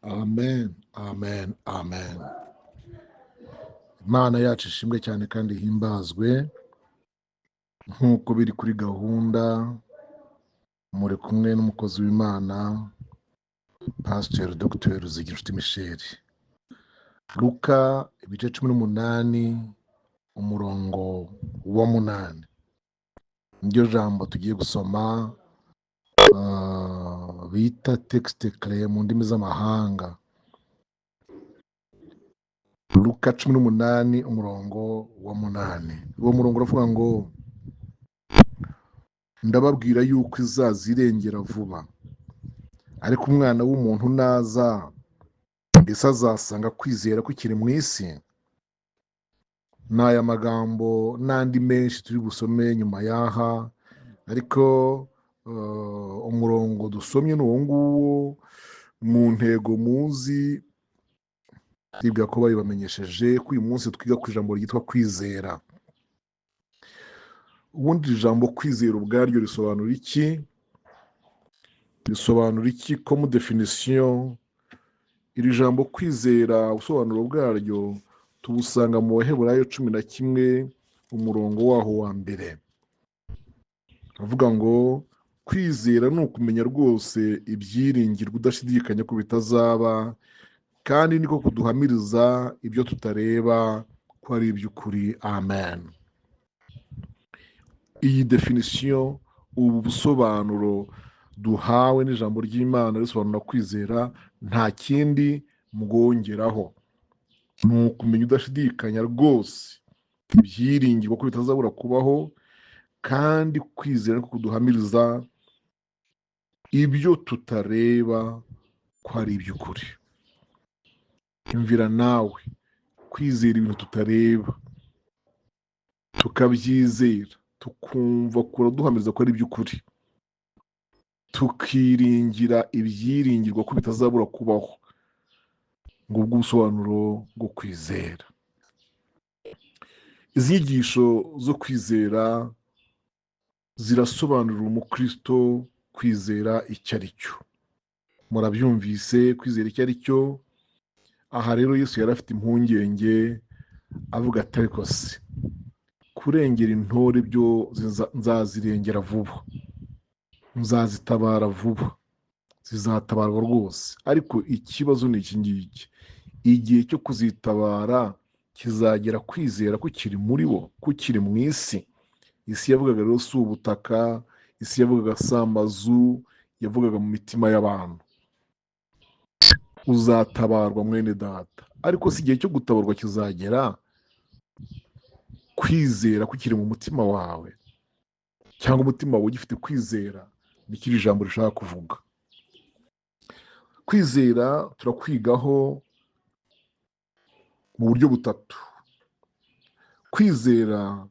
Amen, amen, amen. Imana yacu ishimwe cyane kandi ihimbazwe. Nk'uko biri kuri gahunda, muri kumwe n'umukozi w'Imana, Pasiteri Dogiteri Zigirinshuti Michel. Luka ibice 18, umurongo wa 8, niryo jambo tugiye gusoma, bita texte clé mu ndimi z'amahanga. Luka 18, umurongo wa 8. Uwo murongo uravuga ngo: "Ndababwira yuko izazirengera vuba. Ariko Umwana w'umuntu naza, mbese azasanga kwizera kukiri mu isi?" Ni aya magambo n'andi menshi turi busome nyuma y'aha, ariko umurongo dusomye ni uwo nguwo. Mu ntego muzi, ndibwira ko babibamenyesheje ko uyu munsi twiga ku ijambo ryitwa kwizera. Ubundi iri jambo kwizera ubwaryo risobanura iki? Risobanura iki comme définition? Iri jambo kwizera, ubusobanuro bwaryo tubusanga mu Baheburayo 11, umurongo waho wa mbere. Avuga ngo: "Kwizera ni ukumenya rwose ibyiringirwa, udashidikanya ko bitazaba, kandi niko kuduhamiriza ibyo tutareba ko ari iby'ukuri." Amen. Iyi définition, ubu busobanuro duhawe n'ijambo ry'Imana risobanura kwizera, nta kindi mwongeraho, ni ukumenya udashidikanya rwose ibyiringirwa ko bitazabura kubaho, kandi kwizera niko kuduhamiriza ibyo tutareba ko ari iby'ukuri. Imvira nawe, kwizera ibintu tutareba, tukabyizera, tukumva kuraduhamiriza ko ari iby'ukuri, tukiringira ibyiringirwa ko bitazabura kubaho, ngubwo ubusobanuro bwo kwizera. Izi nyigisho zo kwizera zirasobanurira umukristo kwizera icyo ari cyo. Murabyumvise, kwizera icyo ari cyo. Aha rero Yesu yari afite impungenge, avuga ati: "Ariko se kurengera intore byo nzazirengera vuba, nzazitabara vuba, zizatabarwa rwose. Ariko ikibazo ni iki ngiki: igihe cyo kuzitabara kizagera kwizera kukiri muri bo, kukiri mu isi?" Isi yavugaga rero si ubutaka, isi yavugaga si amazu, yavugaga mu mitima y'abantu. Uzatabarwa, mwene data, ariko si igihe cyo gutabarwa kizagera kwizera kukiri mu mutima wawe, cyangwa umutima wawe ugifite kwizera? Nicyo iri jambo rishaka kuvuga. Kwizera turakwigaho mu buryo butatu. Kwizera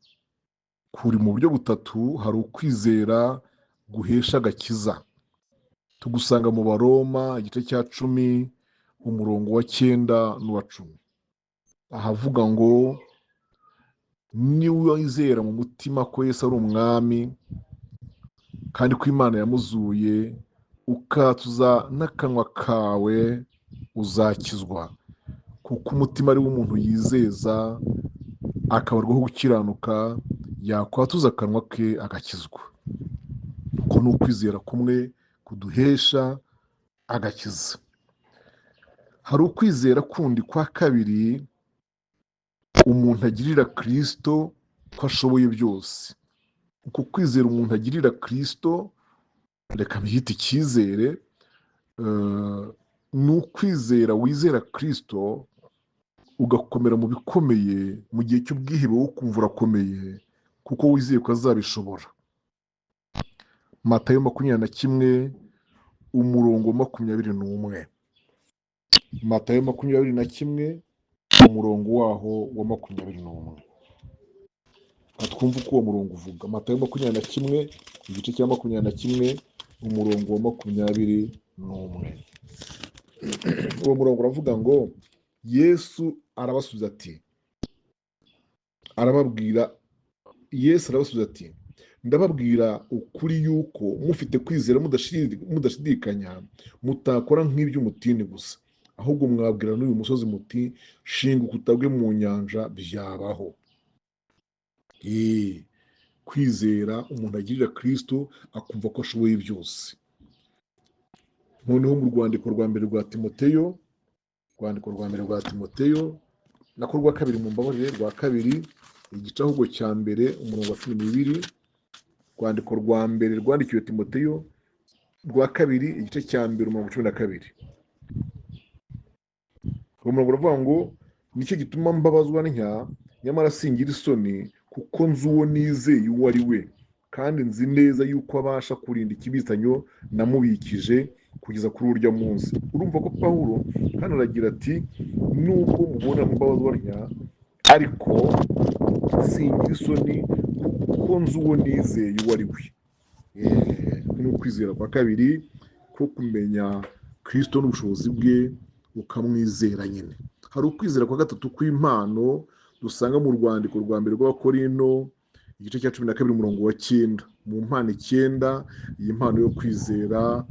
kuri mu buryo butatu. Hari ukwizera guhesha agakiza, tugusanga mu Baroma igice cya 10, umurongo wa 9 n'uwa 10, ahavuga ngo: "Niwizera mu mutima ko Yesu ari Umwami kandi ko Imana yamuzuye, ukatuza n'akanwa kawe, uzakizwa. Kuko umutima ari wo umuntu yizeza akabarwaho gukiranuka, yakwatuza akanwa ke agakizwa." Uko ni ukwizera kumwe kuduhesha agakiza. Hari ukwizera kundi kwa kabiri umuntu agirira Kirisito ko ashoboye byose. Uko kwizera umuntu agirira Kirisito, reka mbyite icyizere, ni ukwizera wizera Kirisito ugakomera mu bikomeye, mu gihe cy'ubwihebe wo kumva urakomeye kuko wizeye ko azabishobora. Matayo 21, umurongo wa 21. Matayo 21, umurongo waho wa 21. Twumve uko uwo murongo uvuga. Matayo 21, igice cya 21, umurongo wa 21. Uwo murongo uravuga ngo: "Yesu arabasubiza ati, arababwira, Yesu arabasubiza ati: 'Ndababwira ukuri yuko mufite kwizera mudashidikanya, mutakora nk'iby'umutini gusa.'" ahubwo mwabwira n'uyu musozi muti shinga ukutabwe mu nyanja, byabaho. Kwizera umuntu agirira Kristo akumva ko ashoboye byose. Noneho mu rwandiko rwa mbere rwa Timoteyo, rwandiko rwa mbere rwa Timoteyo nako rwa kabiri, mu mbabarire, rwa kabiri igice ahubwo cya mbere umurongo wa 12, rwandiko rwa mbere rwandikiwe Timoteyo rwa kabiri igice cya mbere umurongo 12. Uwo murongo uravuga ngo nicyo gituma mbabazwa ntya, nyamara singira isoni, kuko nzi uwo nizeye uwo ari we, kandi nzi neza yuko abasha kurinda ikibitanyo namubikije kugeza kuri urya munsi. Urumva ko Pawulo hano aragira ati nubwo mubona mbabazwa ntya, ariko singira isoni kuko nzi uwo nizeye uwo ari we. Ni ukwizera kwa kabiri ko kumenya Kristo n'ubushobozi bwe ukamwizera nyine. Hari ukwizera kwa gatatu kw'impano dusanga mu rwandiko rwa mbere rw'Abakorinto igice cya 12 umurongo wa 9. Mu mpano 9 iyi mpano yo kwizera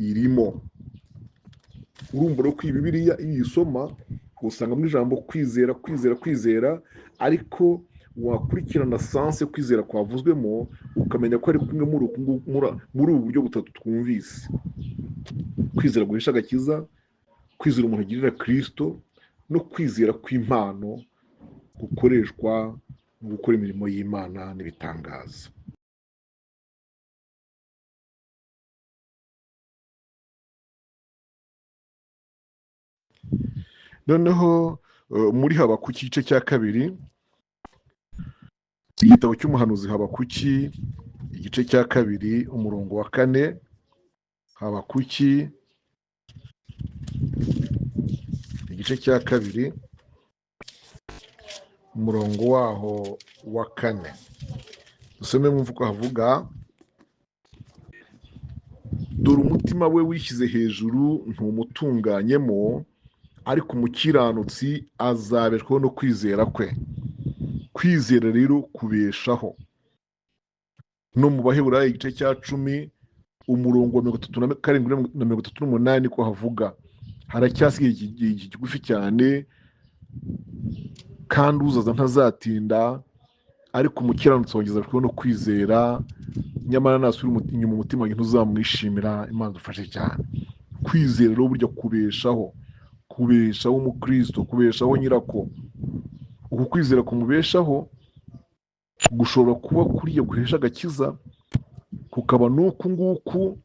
irimo. Urumva rero ko iyi Bibiliya iyo uyisoma usanga mu ijambo kwizera, kwizera, kwizera, ariko wakurikirana sanse kwizera kwavuzwemo ukamenya ko ari kumwe muri ubu buryo butatu twumvise: kwizera guhisha agakiza, kwizera umuntu agirira Kristo, no kwizera kw'impano gukoreshwa mu gukora imirimo y'Imana n'ibitangaza. Noneho muri Habakuki igice cya kabiri, igitabo cy'umuhanuzi Habakuki igice cya kabiri umurongo wa 4, Habakuki igice cya kabiri umurongo waho wa 4. Dusome mwumve uko havuga: dore umutima we wishyize hejuru ntumutunganyemo, ariko umukiranutsi azabeshwaho no kwizera kwe. Kwizera rero kubeshaho. No mu Baheburayo igice cya 10 umurongo wa 37 na 38 ko havuga, haracyasigaye igihe kigufi cyane, kandi uzaza ntazatinda, ariko umukiranutsi wongeza no kwizera, nyamara nasubira inyuma umutima ntuzamwishimira. Imana dufashe cyane. Kwizera rero burya kubeshaho, kubeshaho umukristo, kubeshaho nyirako. Uku kwizera kumubeshaho gushobora kuba kuriya guhesha agakiza, kukaba n'uku nguku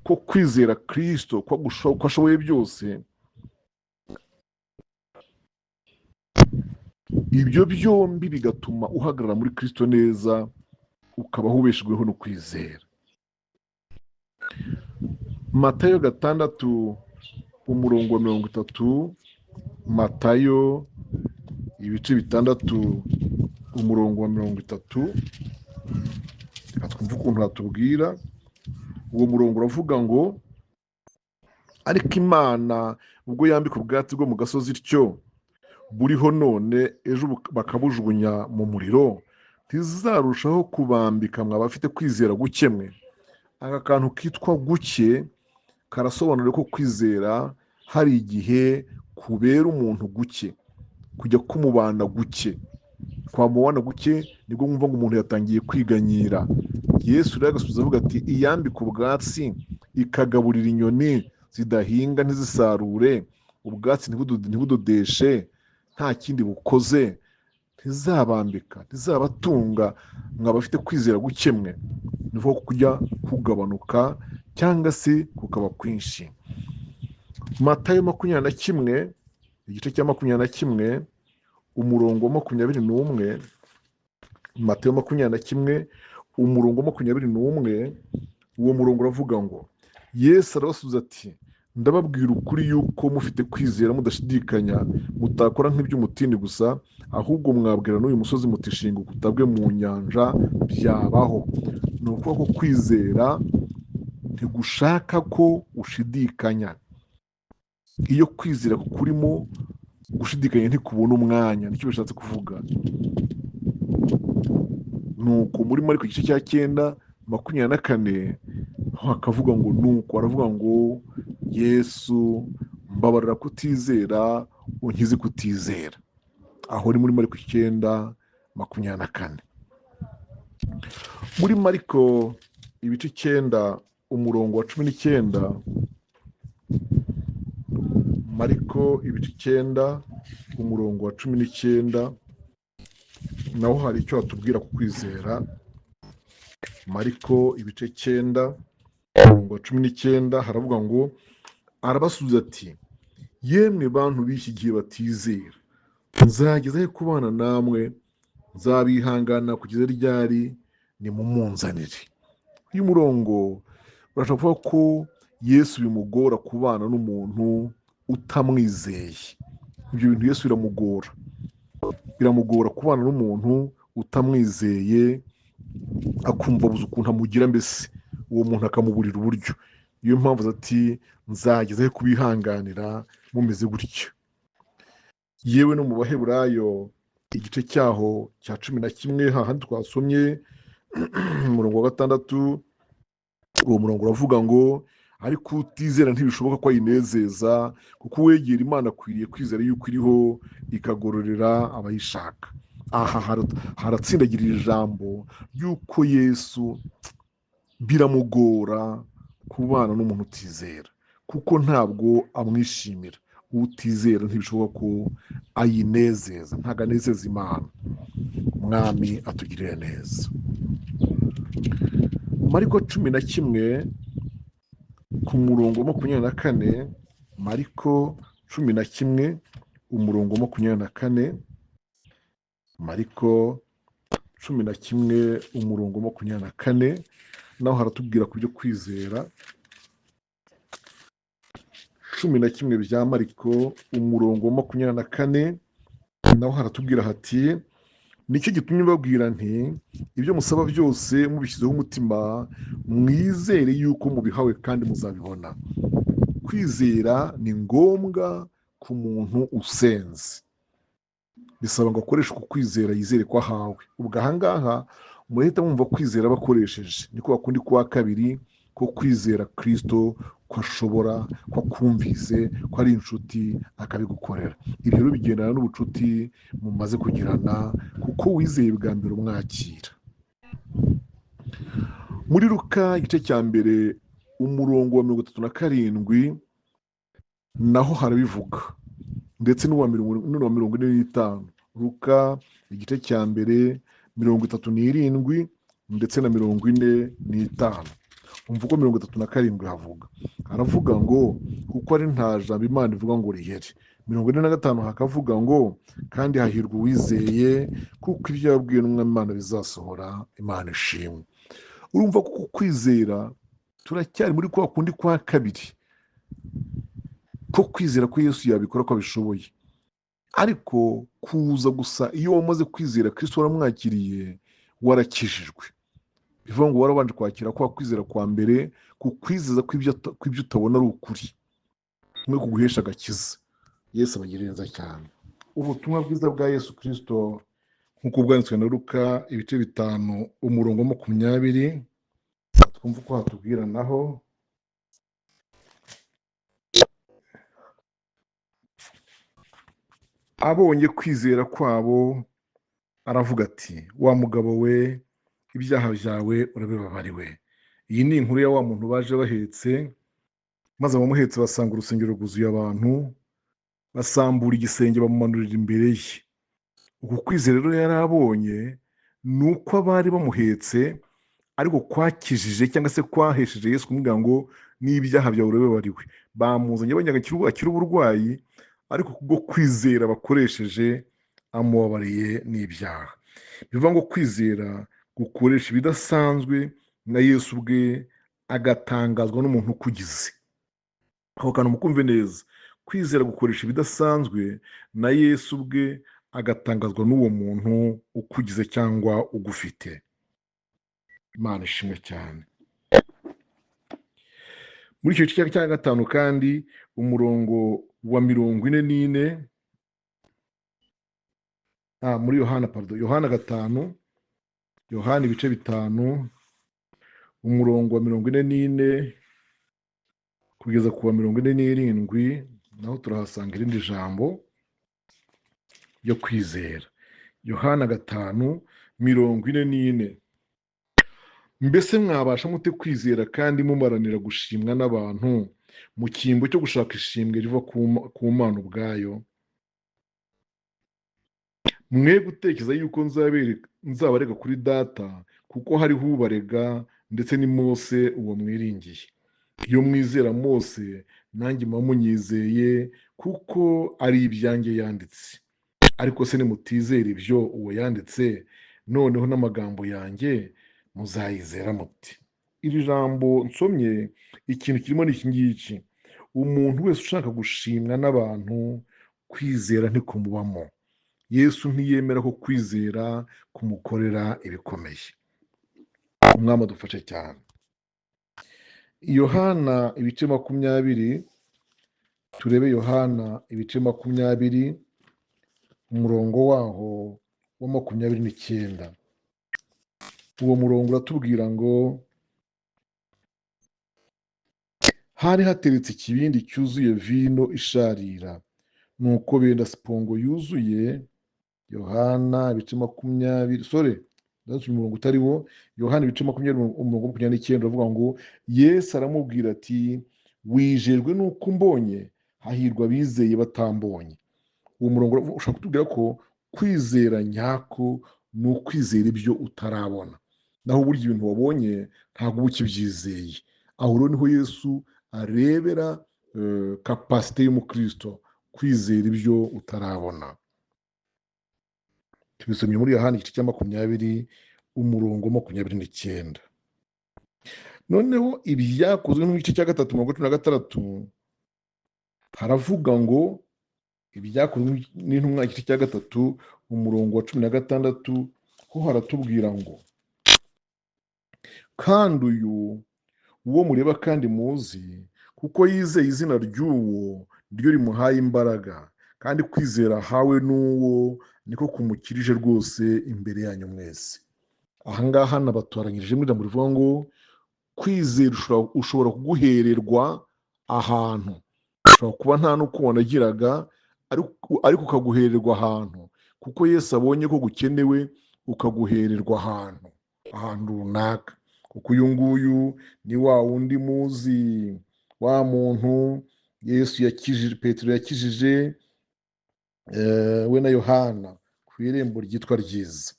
ko kwizera Kristo ko ashoboye byose. Ibyo byombi bigatuma uhagarara muri Kristo neza, ukabaho ubeshejweho no kwizera. Matayo 6 umurongo wa 30, Matayo ibice 6 umurongo wa 30, reka twumve ukuntu hatubwira. Uwo murongo uravuga ngo ariko Imana ubwo yambika ubwatsi bwo mu gasozi ityo buriho none, ejo bakabujugunya mu muriro, ntizarushaho kubambika mwa bafite kwizera gukemwe. Aka kantu kitwa guke karasobanura ko kwizera hari igihe kubera umuntu guke, kujya kumubana guke. Kwamubana guke nibwo mwumva ngo umuntu yatangiye kwiganyira. Yesu rero agasubiza avuga ati iyambika ubwatsi ikagaburira inyoni zidahinga ntizisarure, ubwatsi ntibudodeshe, nta kindi bukoze, ntizabambika, ntizabatunga mwa bafite kwizera gukemwe. Niho kujya kugabanuka cyangwa se kukaba kwinshi. Matayo 21 igice cya 21 umurongo wa 21, Matayo 21 umurongo wa 21, uwo murongo uravuga ngo Yesu arabasubiza ati ndababwira ukuri yuko mufite kwizera mudashidikanya, mutakora nk'iby'umutini gusa, ahubwo mwabwira n'uyu musozi muti shinga ukutabwe mu nyanja, byabaho. Ni ukuvuga ko kwizera ntigushaka ko ushidikanya. Iyo kwizera kukurimo, gushidikanya ntikubona umwanya, nicyo bishatse kuvuga. Nuko muri Mariko igice cya 9 24 hakavuga ngo nuko aravuga ngo Yesu Mbabarira kutizera, unkize kutizera. Aho ni muri Mariko 9:24. Muri Mariko ibice 9 umurongo wa 19, Mariko ibice 9 umurongo wa 19, naho hari icyo hatubwira ku kwizera. Mariko ibice 9 umurongo wa 19 haravuga ngo arabasubiza ati yemwe bantu b'iki gihe batizera, nzagezahe kubana namwe, nzabihangana kugeza ryari? Nimumunzanire. Uyu murongo urashobora kuvuga ko Yesu bimugora kubana n'umuntu utamwizeye. Ibyo bintu Yesu biramugora, biramugora kubana n'umuntu utamwizeye, akumva abuze ukuntu amugira, mbese uwo muntu akamuburira uburyo. Niyo mpamvu ati nzagezahe kubihanganira mumeze gutyo. Yewe no mu Baheburayo igice cyaho cya 11 hahandi twasomye umurongo wa 6, uwo murongo uravuga ngo ariko utizera ntibishoboka ko ayinezeza, kuko uwegera Imana akwiriye kwizera yuko iriho, ikagororera abayishaka. Aha haratsindagira ijambo ry'uko Yesu biramugora kubana n'umuntu utizera, kuko ntabwo amwishimira. Utizera ntibishoboka ko ayinezeza, ntabwo anezeza Imana. Umwami atugirire neza. Mariko 11 ku murongo 24, Mariko 11 umurongo 24, Mariko 11 umurongo 24, naho haratubwira ku byo kwizera. 11 bya Mariko umurongo 24, naho haratubwira hati nicyo gitumye mbabwira nti ibyo musaba byose mubishyizeho umutima, mwizere yuko mubihawe kandi muzabibona. Kwizera ni ngombwa ku muntu usenze, bisaba ngo akoreshe uku kwizera, yizere ko ahawe. Ubwo ahangaha murahita mwumva kwizera bakoresheje niko bakundi kuwa kabiri ko kwizera Kristo, ko ashobora, ko akumvise, ko ari inshuti akabigukorera. Ibyo rero bigendana n'ubucuti mumaze kugirana, kuko wizeye bwa mbere umwakira. Muri Luka igice cya 1 umurongo wa 37 naho harabivuga, ndetse n'uwa 45. Luka igice cya 1 37 ndetse na 45. Umva uko 37 havuga, aravuga ngo kuko ari nta jambo Imana ivuga ngo rihere. 45 hakavuga ngo kandi hahirwa uwizeye, kuko ibyo yabwiwe n'Umwami Imana bizasohora. Imana ishimwe. Urumva ko kwizera turacyari muri kwa kundi kwa kabiri ko kwizera ko Yesu yabikora ko abishoboye, ariko kuza gusa iyo wamaze kwizera Kristo waramwakiriye, warakijijwe. Bivuga ngo warabanje kwakira kwa kwizera kwa mbere, kukwizeza ko ibyo utabona ari ukuri, kumwe kuguhesha agakiza. Yesu abagirire neza cyane. Ubutumwa bwiza bwa Yesu Kristo nk'uko bwanditswe na Luka ibice 5 umurongo 20, twumva uko hatubwira naho. Abonye kwizera kwabo aravuga ati wa mugabo we, ibyaha byawe urabibabariwe. Iyi ni inkuru ya wa muntu baje bahetse, maze abamuhetse basanga urusengero rwuzuye abantu, basambura igisenge bamumanurira imbere ye. Uku kwizera rero yari abonye ni uko abari bamuhetse, ariko kwakijije cyangwa se kwahesheje Yesu kumubwira ngo n'ibyaha byawe urabibabariwe. Bamuzanye banyaga akiri uburwayi, ariko kubwo kwizera bakoresheje amubabariye n'ibyaha. Bivuga ngo kwizera gukoresha ibidasanzwe, na Yesu ubwe agatangazwa n'umuntu ukugize. Aho kantu mukumve neza, kwizera gukoresha ibidasanzwe, na Yesu ubwe agatangazwa n'uwo muntu ukugize cyangwa ugufite. Imana ishimwe cyane. Muri icyo gice cya 5 kandi umurongo wa 44, muri Yohana, pardon, Yohana 5, Yohana ibice 5 umurongo wa 44 kugeza ku wa 47, Naho turahasanga irindi jambo ryo kwizera. Yohana 5:44. Mbese mwabasha mute kwizera kandi mumaranira gushimwa n'abantu mu cyimbo cyo gushaka ishimwe riva ku Mana ubwayo? Mwe gutekereza yuko nzabarega kuri Data, kuko hariho ubarega, ndetse ni Mose uwo mwiringiye. Iyo mwizera Mose, nanjye muba munyizeye, kuko ari ibyanjye yanditse. Ariko se nimutizera ibyo uwo yanditse, noneho n'amagambo yanjye muzayizera muti? Iri jambo nsomye, ikintu kirimo ni iki ngiki: umuntu wese ushaka gushimwa n'abantu, kwizera ntikumubamo. Yesu ntiyemera ko kwizera kumukorera ibikomeye. Umwami adufashe cyane. Yohana ibice 20, turebe Yohana ibice 20, umurongo waho wa 29. Uwo murongo uratubwira ngo hari hateretse ikibindi cyuzuye vino isharira, nuko benda sipongo yuzuye. Yohana ibice 20, sore umurongo utari wo. Yohana ibice 20 umurongo 29 uravuga ngo Yesu aramubwira ati wijejwe nuko umbonye, hahirwa abizeye batambonye. Uwo murongo ushobora kutubwira ko kwizera nyako ni ukwizera ibyo utarabona, naho burya ibintu wabonye ntabwo uba ukibyizeye. Aho rero niho Yesu arebera kapasite y'umukristo, kwizera ibyo utarabona. Tubisomye muri Yohana igice cya 20 umurongo 29. Noneho ibyakozwe mu gice cya 3 umurongo 16 haravuga ngo ibyakozwe n'intumwa igice cya 3 umurongo wa 16 ho haratubwira ngo kandi uyu uwo mureba kandi muzi, kuko yizeye izina ry'uwo ryo rimuhaye imbaraga, kandi kwizera ahawe n'uwo niko kumukirije rwose imbere yanyu mwese. Ahangaha nabatoranyirije mu ijambo rivuga ngo kwizera ushobora kuguhererwa ahantu, ushobora kuba nta n'uko wanagiraga ariko ukaguhererwa ahantu, kuko Yesu abonye ko gukenewe ukaguhererwa ahantu runaka. Kuko uyu nguyu ni wa wundi muzi, wa muntu Yesu yakijije, Petero yakijije we na Yohana ku irembo ryitwa Ryiza.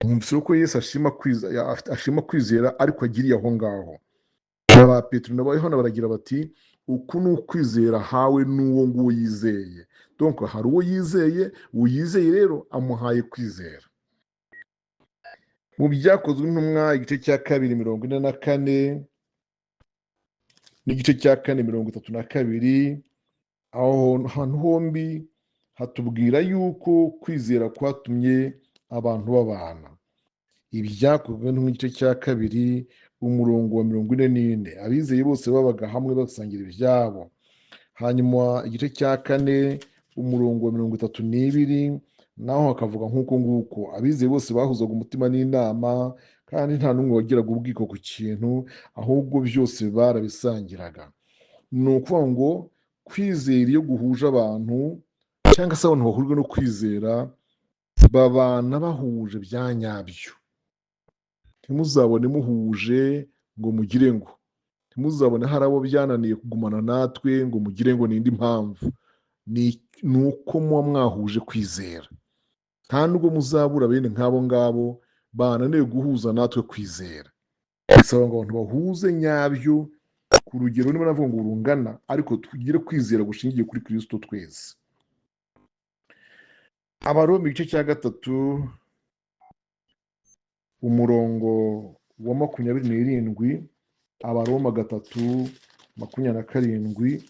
Mwumvise ko Yesu ashima kwizera ariko agiriye aho ngaho. Ba Petero na Yohana baragira bati uku ni ukwizera hawe n'uwo nguwo yizeye. Donc hari uwo yizeye, uyizeye rero amuhaye kwizera. Mu byakozwe n'intumwa igice cya 2 44 n'igice cya 4 32, aho hantu hombi hatubwira yuko kwizera kwatumye abantu babana. Ibyakozwe n'igice cya 2 umurongo wa 44, abizeye bose babaga hamwe basangira ibyabo. Hanyuma igice cya 4 umurongo wa 32 naho hakavuga nk'uko nguko abizeye bose bahuzaga umutima n'inama, kandi nta n'umwe wagiraga ubwiko ku kintu, ahubwo byose barabisangiraga. Ni ukuvuga ngo kwizera iyo guhuje abantu, cyangwa se abantu bahujwe no kwizera, babana bahuje bya nyabyo. Ntimuzabone muhuje ngo mugire ngo, ntimuzabone hari abo byananiye kugumana natwe ngo mugire ngo nindi mpamvu, ni uko muba mwahuje kwizera. Nta nubwo muzabura bene nk'abo ngabo bananiwe guhuza natwe kwizera. Bisaba ngo abantu bahuze nyabyo ku rugero, niba navuga ngo rungana, ariko tugire kwizera gushingiye kuri Kristo twese. Abaroma igice cya 3 umurongo wa 27, Abaroma 3:27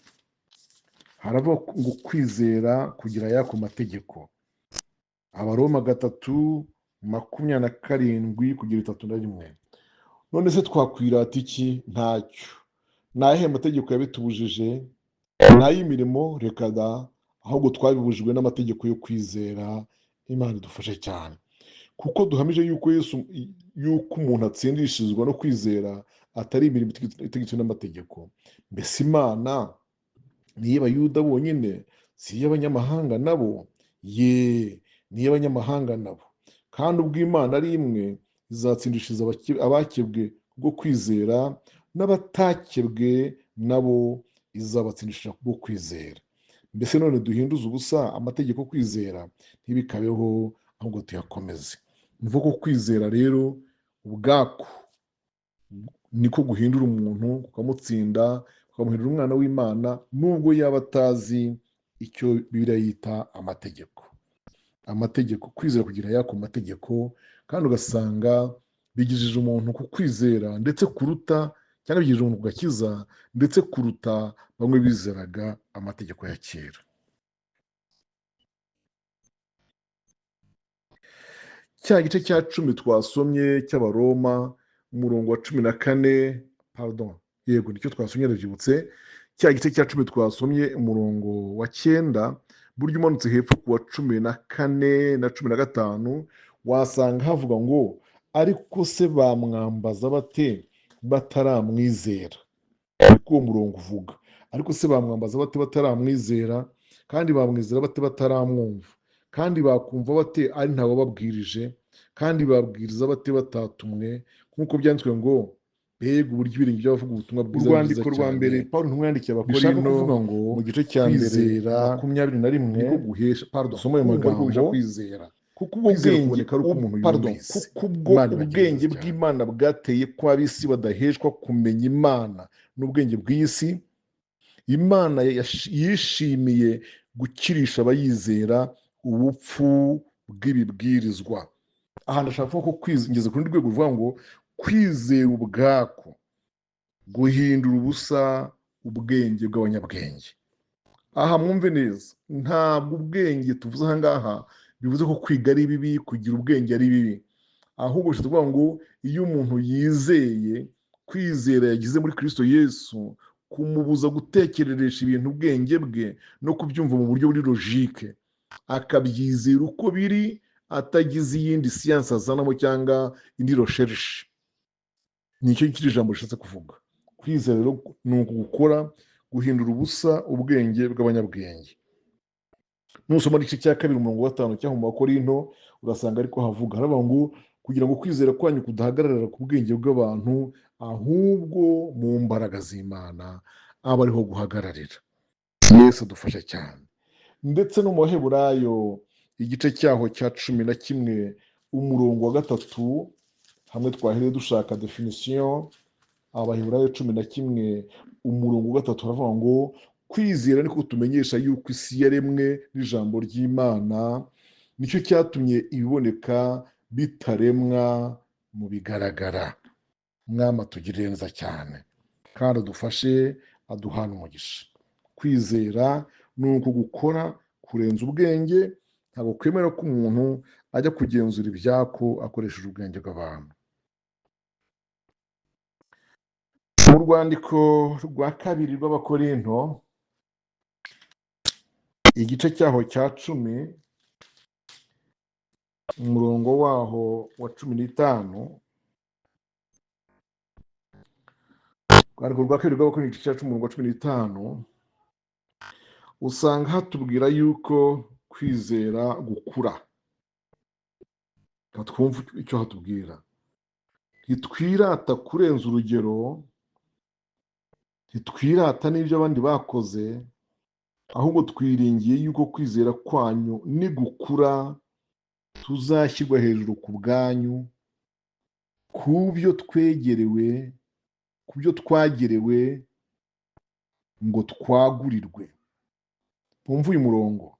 haravuga ngo kwizera kugira yako mategeko. Abaroma 3:27 kugera 31. None se twakwirata iki? Ntacyo. Nahe mategeko yabitubujije? N'ay'imirimo? Reka da, ahubwo twabibujijwe n'amategeko yo kwizera. Imana idufashe cyane, kuko duhamije yuko Yesu, yuko umuntu atsindishirizwa no kwizera, atari imirimo itegetswe n'amategeko. Mbese Imana Ni iy'Abayuda bonyine? Si iy'abanyamahanga nabo? Ye, ni iy'abanyamahanga nabo. Kandi ubwo Imana ari imwe, izatsindishiriza abakebwe kubwo kwizera, n'abatakebwe nabo izabatsindishiriza kubwo kwizera. Mbese none duhinduze ubusa amategeko kwizera? Ntibikabeho, ahubwo tuyakomeze. Mvuga ko kwizera rero ubwako niko guhindura umuntu, kukamutsinda, kukamuhindura umwana w'Imana, nubwo yaba atazi icyo Bibiliya yita amategeko. Amategeko, kwizera kugira yako mategeko, kandi ugasanga bigijije umuntu ku kwizera ndetse kuruta, cyangwa bigijije umuntu ku gakiza ndetse kuruta bamwe bizeraga amategeko ya kera. Cya gice cya 10 twasomye cy'Abaroma, umurongo wa 14, pardon, yego nicyo twasomye ndabyibutse. Cya gice cya 10 twasomye umurongo wa 9, burya umanutse hepfo ku wa 14 na 15 wasanga havuga ngo ariko se bamwambaza bate bataramwizera? Niko uwo murongo uvuga. Ariko se bamwambaza bate bataramwizera? Kandi bamwizera bate bataramwumva? Kandi bakumva bate ari ntawe babwirije? Kandi babwiriza bate batatumwe? Nk'uko byanditswe ngo mbega uburyo ibirenge by'abavuga ubutumwa bwiza. Urwandiko rwa mbere Paulo intumwa yandikiye Abakorinto ngo mu gice cya mbere 21 niko guhesha, pardon, usome ayo magambo, kwizera kuko ubwo bwenge pardon, kuko ubwo ubwenge bw'Imana bwateye ko ab'isi badaheshwa kumenya Imana n'ubwenge bw'isi, Imana yishimiye gukirisha abayizera ubupfu bw'ibibwirizwa. Aha ndashaka kuvuga ko ngeze ku rundi rwego ruvuga ngo kwizera ubwako guhindura ubusa ubwenge bw'abanyabwenge. Aha mwumve neza, ntabwo ubwenge tuvuze aha ngaha bivuze ko kwiga ari bibi, kugira ubwenge ari bibi, ahubwo bishatse kuvuga ngo iyo umuntu yizeye, kwizera yagize muri Kristo Yesu kumubuza gutekereresha ibintu ubwenge bwe no kubyumva mu buryo buri logique, akabyizera uko biri atagize iyindi siyansi azanamo cyangwa indi recherche. Nicyo kiri ijambo rishatse kuvuga. Kwizera rero ni ugukora, guhindura ubusa ubwenge bw'abanyabwenge. Nusoma igice cya 2 umurongo wa 5 cyangwa mu Bakorinto urasanga ariko havuga, haravuga ngo kugira ngo kwizera kwanyu kudahagarara ku bwenge bw'abantu, ahubwo mu mbaraga z'Imana aba ariho guhagararira. Yesu adufasha cyane. Ndetse no mu Baheburayo igice cyaho cya 11 umurongo wa 3, hamwe twahereye dushaka definition, Abaheburayo 11 umurongo wa 3 haravuga ngo kwizera niko tumenyesha yuko isi yaremwe n'ijambo ry'Imana, nicyo cyatumye ibiboneka bitaremwa mu bigaragara. Mwama tugirire neza cyane kandi adufashe, aduhana umugisha. Kwizera ni uko gukora kurenza ubwenge, ntabwo kwemera ko umuntu ajya kugenzura ibyako akoresheje ubwenge bw'abantu. Mu rwandiko rwa 2 rw'Abakorinto igice cyaho cya 10 umurongo waho wa 15, urwandiko rwa 2 rw'Abakorinto igice cya 10 umurongo wa 15, usanga hatubwira yuko kwizera gukura. Twumva icyo hatubwira. Ntitwirata kurenza urugero, ntitwirata n'ibyo abandi bakoze, ahubwo twiringiye yuko kwizera kwanyu nigukura tuzashyirwa hejuru ku bwanyu, ku byo twegerewe, ku byo twagerewe ngo twagurirwe. Mwumve uyu murongo.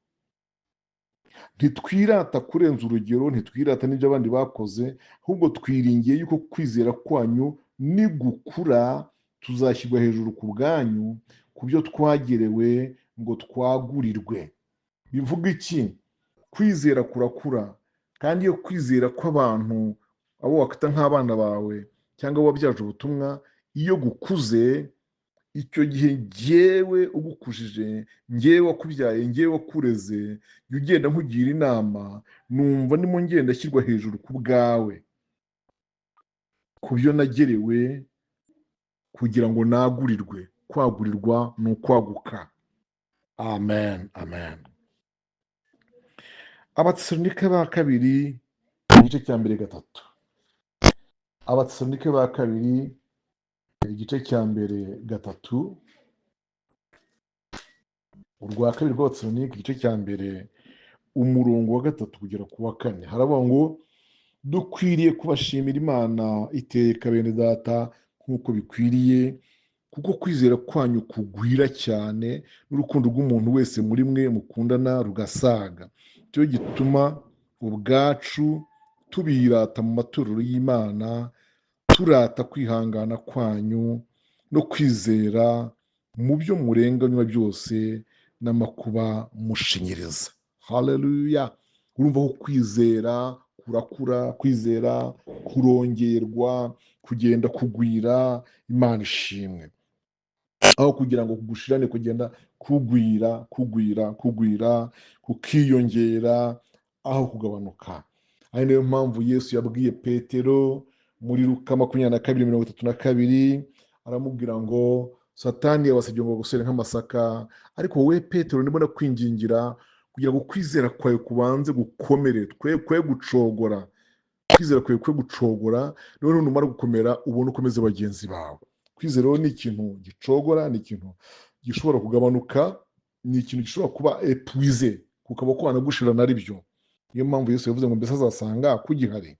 Ntitwirata kurenza urugero, ntitwirata n'ibyo abandi bakoze, ahubwo twiringiye yuko kwizera kwanyu nigukura tuzashyirwa hejuru ku bwanyu, ku byo twagerewe ngo twagurirwe. Bivuga iki? Kwizera kurakura, kandi iyo kwizera kw'abantu abo wakwita nk'abana bawe cyangwa wabyaje ubutumwa, iyo gukuze, icyo gihe njyewe ugukujije, njyewe wakubyaye, njyewe wakureze, jya ugenda nkugira inama, numva ndimo ngenda ashyirwa hejuru ku bwawe, ku byo nagerewe kugira ngo nagurirwe. Kwagurirwa ni ukwaguka. Amen, amen. Abatesalonika ba kabiri igice cya mbere 3. Abatesalonika ba kabiri igice cya mbere 3. Urwa kabiri rw'Abatesalonika igice cya mbere umurongo wa 3 kugera ku wa 4, haravuga ngo dukwiriye kubashimira Imana iteka bene data nk'uko bikwiriye, kuko kwizera kwanyu kugwira cyane n'urukundo rw'umuntu wese muri mwe mukundana rugasaga. Cyo gituma ubwacu tubirata mu matorero y'Imana, turata kwihangana kwanyu no kwizera mu byo murenganywa byose n'amakuba mushinyiriza. Haleluya! Urumva ko kwizera kurakura, kwizera kurongerwa, kugenda kugwira. Imana ishimwe. Aho kugira ngo kugushirane, kugenda kugwira, kugwira, kugwira, kukiyongera aho kugabanuka. Ari nayo mpamvu Yesu yabwiye Petero muri Luka 22:32, aramubwira ngo Satani yabasabye ngo bagusere nk'amasaka, ariko wowe Petero ndimo ndakwingingira kugira ngo kwizera kwawe kubanze gukomere, kwe gucogora. Kwizera kwawe kwe gucogora, noneho numara gukomera ubone ukomeze bagenzi bawe. Kwizera rero ni ikintu gicogora, ni ikintu gishobora kugabanuka, ni ikintu gishobora kuba epuize, kukaba kwanagushirana ari byo. Niyo mpamvu Yesu yavuze ngo mbese azasanga kugihari.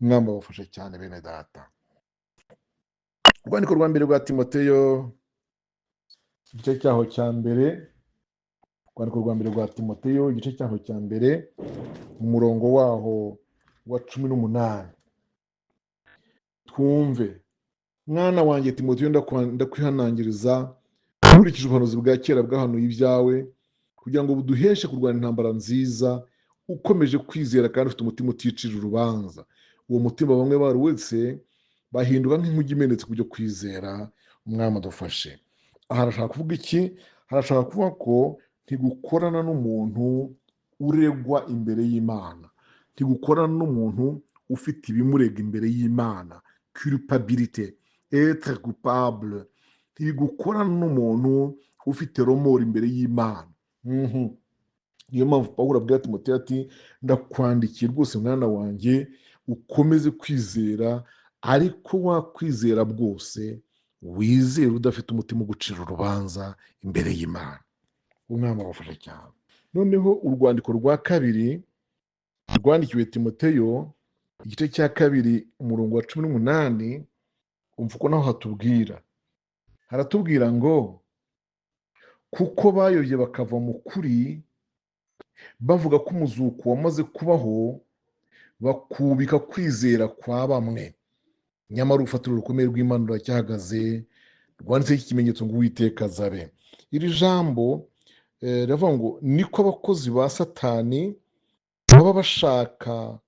Mwamba bafashe cyane bene data. Urwandiko rwa mbere rwa Timoteyo igice cyaho cya mbere, urwandiko rwa mbere rwa Timoteyo igice cyaho cya mbere, umurongo waho wa 18. Twumve: mwana wanjye Timoteyo, ndakwihanangiriza nkurikije ubuhanuzi bwa kera bwahanuye ibyawe, kugira ngo buduheshe kurwana intambara nziza, ukomeje kwizera kandi ufite umutima uticira urubanza. Uwo mutima bamwe baruwetse bahinduka nk'inkuge imenetse ku byo kwizera. Umwami adufashe. Aha arashaka kuvuga iki? Arashaka kuvuga ko ntigukorana n'umuntu uregwa imbere y'Imana, ntigukorana n'umuntu ufite ibimurega imbere y'Imana, culpabilité, être coupable, ntigukorana n'umuntu ufite remords imbere y'Imana. Niyo mpamvu Pawulo abwira Timoteyo ati ndakwandikiye rwose mwana wanjye, ukomeze kwizera, ariko wakwizera bwose wizere udafite umutima ugucira urubanza imbere y'Imana. Umwami abafasha cyane. Noneho urwandiko rwa kabiri rwandikiwe Timoteyo igice cya 2 umurongo wa 18, umva uko naho hatubwira. Haratubwira ngo kuko bayobye bakava mu kuri, bavuga ko umuzuko wamaze kubaho, bakubika kwizera kwa bamwe, nyamara urufatiro rukomeye rw'Imana ruracyahagaze, rwanditseho iki kimenyetso ngo Uwiteka azabe. Iri jambo riravuga ngo niko abakozi ba Satani baba bashaka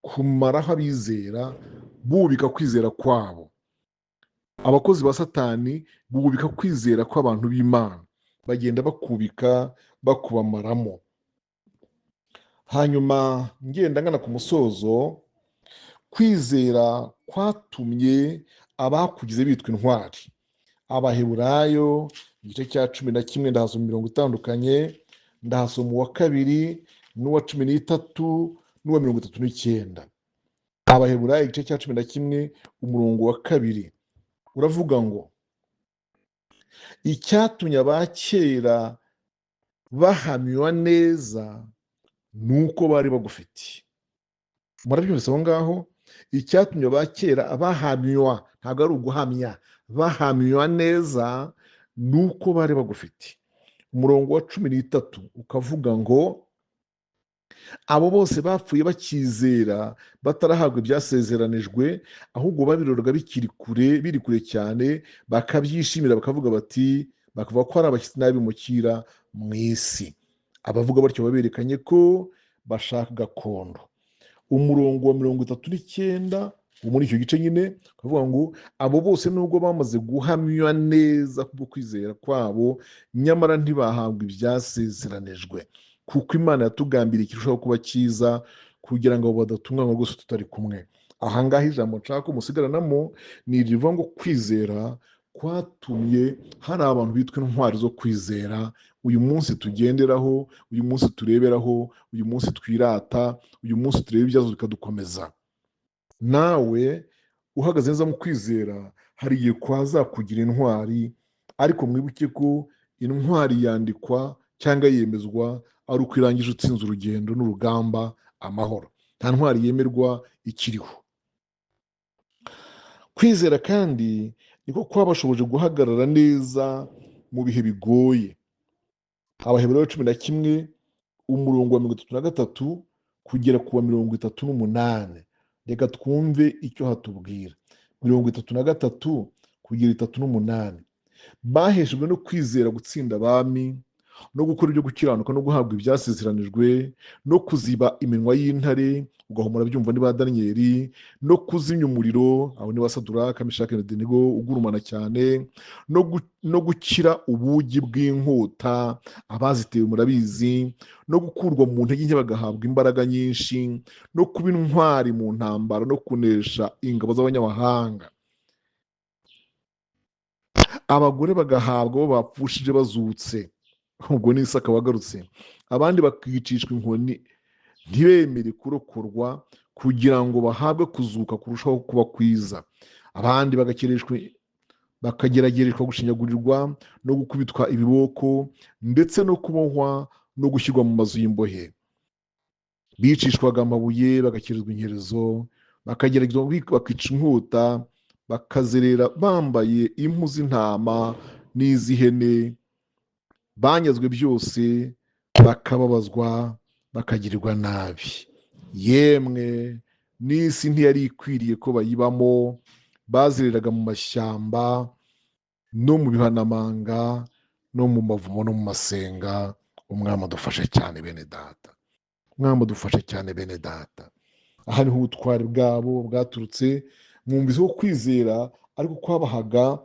kumaraho abizera, bubika kwizera kwabo. Abakozi ba Satani bubika kwizera kw'abantu b'Imana, bagenda bakubika bakubamaramo. Hanyuma ngenda ngana ku musozo, kwizera kwatumye abakugize bitwa intwari. Abaheburayo igice cya 11, ndahasoma imirongo itandukanye, ndahasoma uwa 2 n'uwa 13 n'uwa 39. Abaheburayo igice cya 11 umurongo wa 2 uravuga ngo icyatumye abakera bahamywa neza nuko bari bagufite. Murabyumvise aho ngaho? Icyatumye abakera bahamywa, ntabwo ari uguhamya, bahamywa neza nuko bari bagufite. Umurongo wa 13 ukavuga ngo abo bose bapfuye bakizera batarahabwa ibyasezeranijwe, ahubwo babiroraga bikiri kure, biri kure cyane, bakabyishimira, bakavuga bati, bakavuga ko ari abashyitsi n'abimukira mu isi. Abavuga batyo baberekanye ko bashaka gakondo. Umurongo wa 39 muri icyo gice nyine ukavuga ngo abo bose nubwo bamaze guhamywa neza kubwo kwizera kwabo, nyamara ntibahabwa ibyasezeranijwe, kuko Imana yatugambiriye ikirushaho kuba cyiza, kugira ngo badatunganywa rwose tutari kumwe. Aha ngaha ijambo nshaka ko musigaranamo ni irivuga ngo kwizera kwatumye hari abantu bitwa intwari zo kwizera uyu munsi tugenderaho, uyu munsi tureberaho, uyu munsi twirata, uyu munsi tureba ibyazo bikadukomeza. Nawe uhagaze neza mu kwizera, hari igihe kwazakugira intwari, ariko mwibuke ko intwari yandikwa cyangwa yemezwa ari uko irangije utsinze urugendo n'urugamba amahoro. Nta ntwari yemerwa ikiriho. Kwizera kandi niko kwabashoboje guhagarara neza mu bihe bigoye. Abaheburayo 11 umurongo wa 33 kugera ku wa 38. Reka twumve icyo hatubwira. 33 kugera 38. Baheshejwe no kwizera gutsinda abami, no gukora ibyo gukiranuka, no guhabwa ibyasezeranijwe, no kuziba iminwa y'intare, ugahumura byumva niba Daniyeli, no kuzimya umuriro, aho niba Saduraka, Meshaki na Abedenego ugurumana cyane, no gukira ubugi bw'inkota, abazitewe murabizi, no gukurwa mu ntege nke bagahabwa imbaraga nyinshi, no kuba intwari mu ntambara, no kunesha ingabo z'abanyamahanga. Abagore bagahabwa abo bapfushije bazutse, ubwo ni Isaka wagarutse. Abandi bakicishwa inkoni ntibemere kurokorwa kugira ngo bahabwe kuzuka kurushaho kuba kwiza. Abandi bakageragereshwa gushinyagurirwa no gukubitwa ibiboko, ndetse no kubohwa no gushyirwa mu mazu y'imbohe. Bicishwaga amabuye, bagakirizwa inkerezo, bakageragezwa bakica inkota, bakazerera bambaye impu z'intama n'iz'ihene, banyazwe byose, bakababazwa, bakagirirwa nabi. Yemwe n'isi ntiyari ikwiriye ko bayibamo, bazereraga mu mashyamba no mu bihanamanga no mu mavumo no mu masenga. Umwami adufashe cyane bene data, Umwami adufashe cyane bene data. Aha niho ubutwari bwabo bwaturutse. Mwumvise ko kwizera ariko kwabahaga,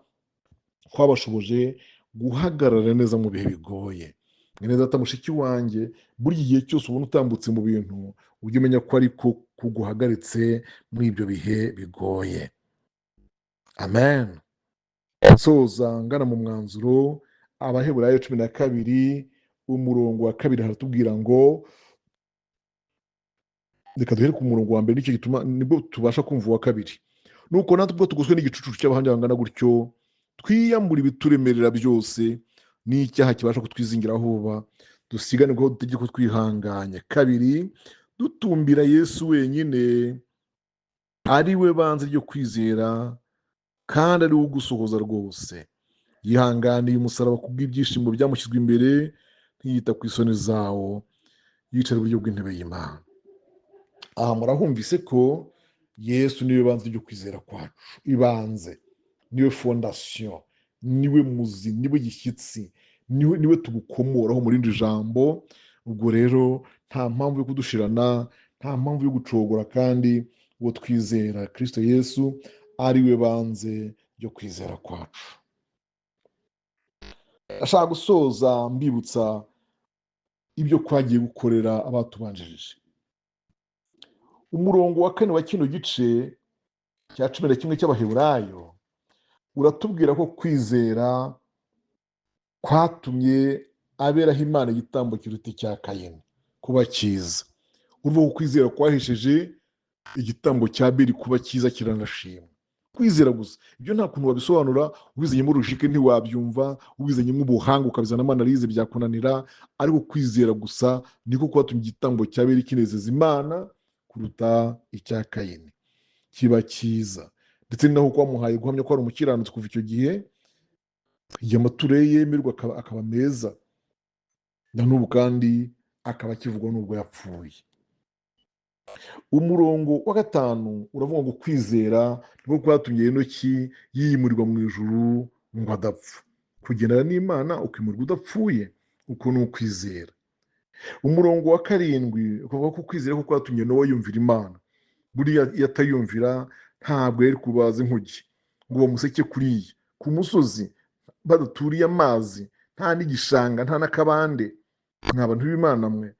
kwabashoboje guhagarara neza mu bihe bigoye. Mwene data, mushiki wanjye, buri gihe cyose ubona utambutse mu bintu, ujye umenya ko ariko kuguhagaritse muri ibyo bihe bigoye. Amen. Nsoza ngana mu mwanzuro, Abaheburayo 12 umurongo wa 2 haratubwira ngo, reka duhere ku murongo wa mbere, nicyo gituma nibwo tubasha kumva uwa 2. Nuko natwe ubwo tugoswe n'igicucu cy'abahamya bangana gutyo, twiyambura ibituremerera byose n'icyaha kibasha kutwizingiraho vuba, dusigane ubwo dutegeko twihanganye. 2, dutumbira Yesu wenyine, ari we banze ryo kwizera, kandi ari we ugusohoza rwose. Yihanganiye umusaraba kubw'ibyishimo byamushyizwe imbere, ntiyita ku isoni zawo, yicara iburyo bw'intebe y'Imana. Aha murahumvise ko Yesu niwe banze ryo kwizera kwacu, ibanze, niwe fondasiyo, niwe muzi, niwe gishyitsi, niwe tugukomoraho mu rindi jambo. Ubwo rero nta mpamvu yo kudushirana, nta mpamvu yo gucogora, kandi uwo twizera Kristo Yesu ari we banze ryo kwizera kwacu. Ashaka gusoza mbibutsa ibyo kwagiye gukorera abatubanjirije. Umurongo wa 4 wa kino gice cya 11 cy'Abaheburayo uratubwira ko kwizera kwatumye aberaho Imana igitambo kiruta icya Kayini kuba cyiza. Urumva ko kwizera kwahesheje igitambo cya Abeli kuba cyiza, kiranashimwa. Kwizera gusa, ibyo nta kuntu wabisobanura, ubizanyemo logique ntiwabyumva, ubizanyemo ubuhanga ukabizanamo analyse byakunanira, ariko kwizera gusa niko kwatumye igitambo cya Abeli kinezeza Imana kuruta icya Kayini kiba cyiza. Ndetse ni naho kwamuhaye guhamya ko ari umukiranutsi kuva icyo gihe, igihe amaturo ye yemerwa akaba meza, na n'ubu kandi akaba akivugwa n'ubwo yapfuye. Umurongo wa 5 uravuga ngo kwizera niko kwatumye Enoki yimurirwa mu ijuru ngo adapfa. Kugendana n'Imana ukimurirwa udapfuye, uko ni ukwizera. Umurongo wa 7 ukavuga ko kwizera ko kwatumye Nowa yumvira Imana. Buriya iyo atayumvira ntabwo yari kubaza inkuge ngo bamuseke kuriya ku musozi badaturiye amazi, nta n'igishanga, nta n'akabande, nta bantu b'Imana mwe.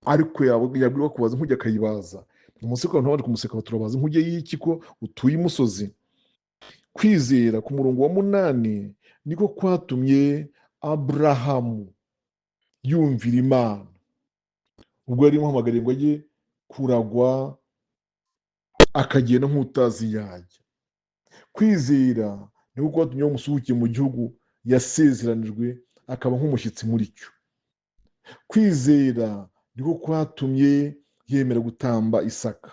Ariko yabwirwa kubaza inkuge akayibaza. Umuseke abantu bari kumuseka baturabaza inkuge y'iki ko utuye imusozi? Kwizera ku murongo wa 8 niko kwatumye Aburahamu yumvira Imana ubwo yari imuhamagariye ngo ajye kuragwa, akagenda nk'utazi yajya. Kwizera niko kwatumye umusuhuke mu gihugu yasezeranijwe, akaba nk'umushyitsi muri cyo. Kwizera niko kwatumye yemera gutamba Isaka.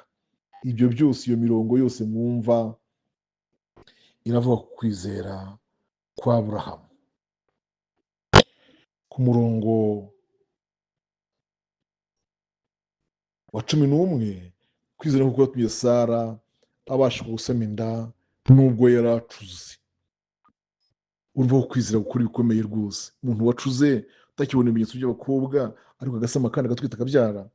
Ibyo byose, iyo mirongo yose mwumva iravuga ku kwizera kwa Aburahamu. Ku murongo wa 11, kwizera niko kwatumye Sara abasha gusama inda nubwo yari acuze. Urumva ko kwizera gukora ibikomeye rwose. Umuntu wacuze utakibona ibimenyetso by'abakobwa, ariko agasama kandi agatwita akabyara.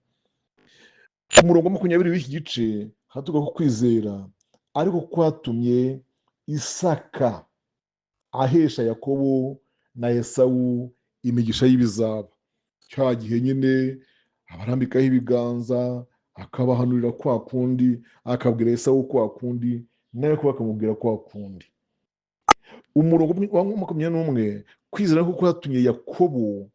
Ku murongo wa 20 w'iki gice hatuga ko kwizera ariko kwatumye Isaka ahesha Yakobo na Esawu imigisha y'ibizaba. Cya gihe nyine abarambikaho ibiganza, akabahanurira kwa kundi, akabwira Esawu kwa kundi, nawe kuba akamubwira kwa kundi. Umurongo wa 21, kwizera ko kwatumye Yakobo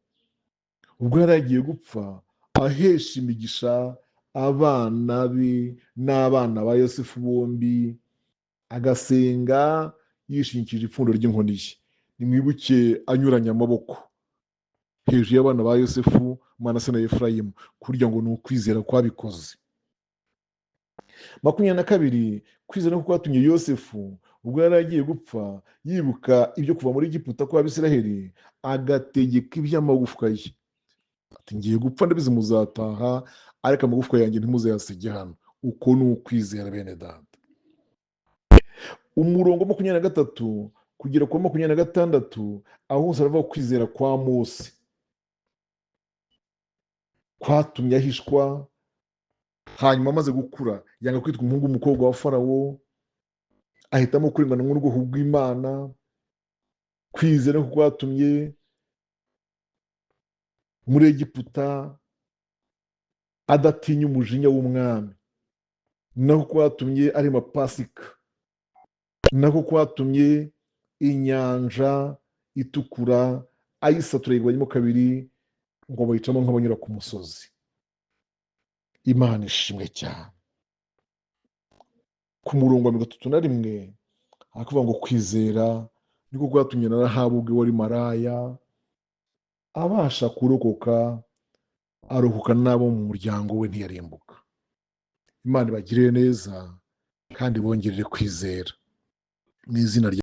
ubwo yari agiye gupfa ahesha imigisha abana be n'abana ba Yosefu bombi, agasenga yishingikirije ipfundo ry'inkoni ye. Nimwibuke anyuranya amaboko hejuru y'abana ba Yosefu, Manase na Efurayimu, kurya ngo ni ukwizera kwabikoze. 22, kwizera ko kwatumye Yosefu ubwo yari agiye gupfa yibuka ibyo kuva muri Egiputa kw'Abisiraheli, agategeka iby'amagufwa ye. Ati ngiye gupfa ndabizi muzataha, ariko amagufwa yanjye ntimuzayasige hano. Uko ni ukwizera bene data. Umurongo 23 kugera ku 26, aho hose haravuga kwizera kwa Mose kwatumye ahishwa, hanyuma amaze gukura yanga kwitwa umuhungu w'umukobwa wa Farawo, ahitamo kurengana n'ubwoko bw'Imana. Kwizera ko kwatumye muri Egiputa adatinya umujinya w'umwami, nako kwatumye arema Pasika, nako kwatumye inyanja itukura ayisatura ayigabanyamo kabiri ngo bayicamo nk'abanyura ku musozi. Imana ishimwe cyane. Ku murongo wa 31 harakuvuga ngo kwizera niko kwatumye na Rahabu ubwe wari maraya abasha kurokoka, arokoka n'abo mu muryango we ntiyarimbuka. Imana ibagirire neza kandi bongerere kwizera mu izina rya